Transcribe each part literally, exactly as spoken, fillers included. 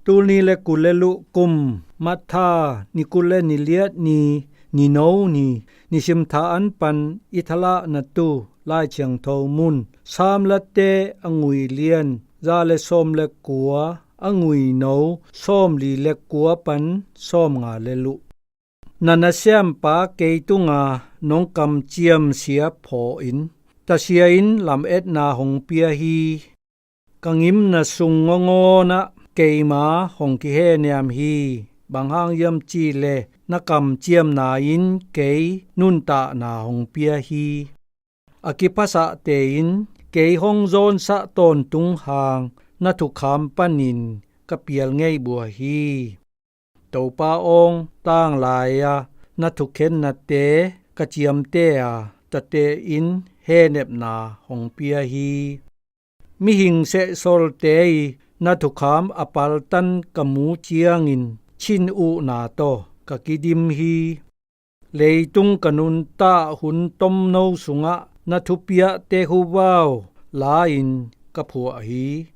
Tul ni le kul le luh kum Matha ni kul le ni liat ni, ni no ni, ni sim tha an pan i thalah na tu Lai Thiangtho mun, Samlate a ngui lian za le sawm le kua, a ngui no sawm li le kua pan sawm nga le luh. Na nasiampa kei tunga nong kamciam sia phaw in, tasia in lametna hong pia hi. Ka ngimna sung ngawngawnah keima hong kiheniam hi. Bang hang hiam cih leh na kamciamna in kei nuntakna hong pia hi. A kiphasahte in kei hong zawnsah tawntung hang na thukham panin ka pial ngeibua hi. Topa awng, tanglai-a na thukhennate ka ciamte a, tate in henepna hong pia hi. Mihing sehsolte i na thukham a paltan ka mu ciangin chin uhna tawh ka kidim hi. Leitung ka nuntak hun tomno sungah na thupiahte huvau la-in ka phuah hi.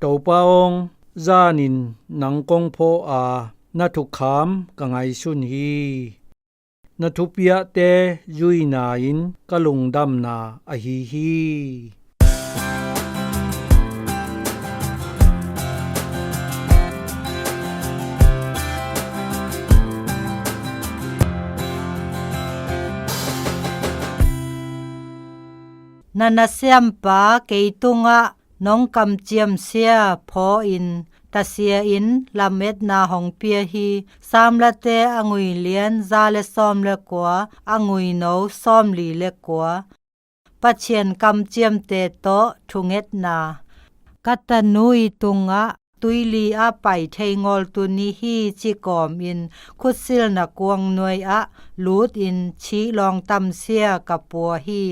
Topa awng, zanin nang kong phawh a, na thukham ka ngaihsun hi. Na thupiahte zuina in ka lungdamna ahi hi. Na nasiampa kei tungah nong kamciam sia phaw in, tasia in lametna hong pia hi. Samlate a ngui lian za le sawm le kua, a ngui no sawm li le kua. Pathian kamciamte tawh thungetna. Ka tanu i tungah tuili ah pai thei ngawl tuni hi, ci kawmin khutsilna kuang nuai ah lutin chih lawng tamsia ka pua hi.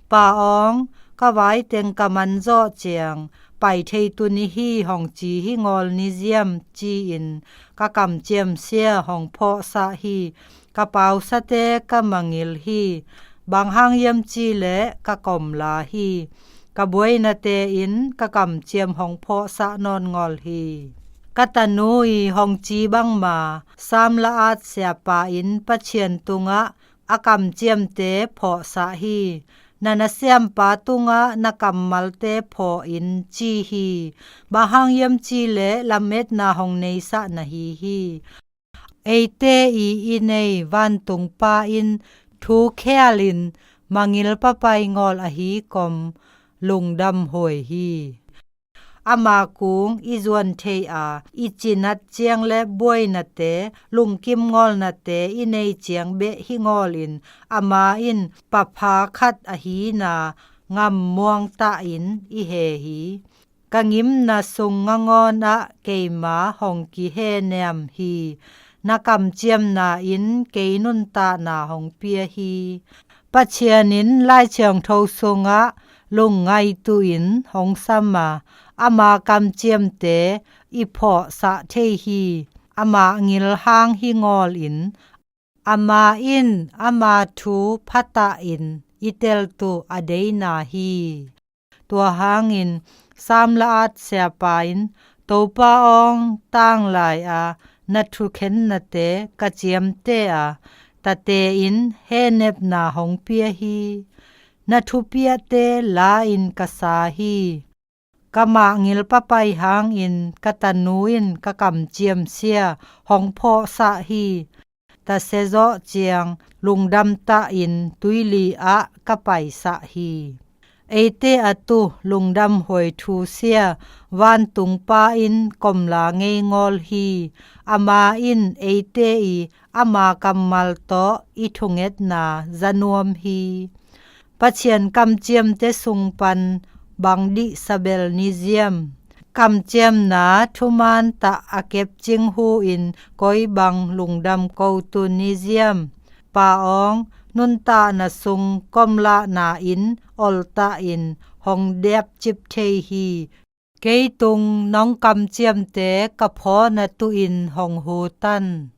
Pa awng, ka vaiteng ka man zawh ciang pai thei tuni hi, hong ci hi ngawl ni ziam, ci-in ka kamciam sia hong phawhsah hi. Ka pausate ka mangil hi. Bang hang hiam cih leh ka komla hi. Ka buainate in ka kamciam hong phawhsah nawn ngawl hi. Ka tanu i hong ci bangma, Samla-at siapa in Pathian tungah a kamciamte phawhsah hi. Na nasiampa tungah na kammalte phaw in, ci hi. Bang hang hiam cih leh lametna hong neisah na hi hi. Eite i i nei vantungpa in thu khialin mangil papai ngawl ahi kom lungdam huai hi. Ama kung i zuan thei a, i cinat ciang le buainate, lungkim ngawlnate i nei ciang beh hi ngawlin, ama in papha khat ahina ngam muangtahin i he hi. Ka ngimna sung ngangawn ah keima hong kiheniam hi. Na kamciamna in kei nuntakna hong pia hi. Pathian in Lai Thiangtho sungah lungngaihtuin hong sam a, ama kamciamte i phawhsah thei hi. Amah ngil hang hi ngawlin, ama in ama thu phatahin i teltuh a deina hi. Tua hangin Samla-at siapa in, Topa awng, tanglai-a na thukhennate ka ciamte a, tate in henepna hong pia hi. Na thupiahte la-in ka sa hi. Ka mangil papai hangin ka tanu in ka kamciam sia hong phawhsah hi. Tasia zawh ciang lungdam tahin tuili ah ka paisah hi. Eite a tu lungdam huai thu sia vantungpa in komla ngei ngawl hi. Ama in eite i ama kammal tawh i thungetna za nuam hi. Pathian kamciamte sung pan bang dihsa bel ni ziam. Kamciamna thuman tah a kepcing hu in koi bang lungdam ko tu ni ziam. Pa awng, nuntakna sung komlahna in oltahin hong depcip thei hi. Kei tung nong kamciamte ka phawna tuhin hong hutan.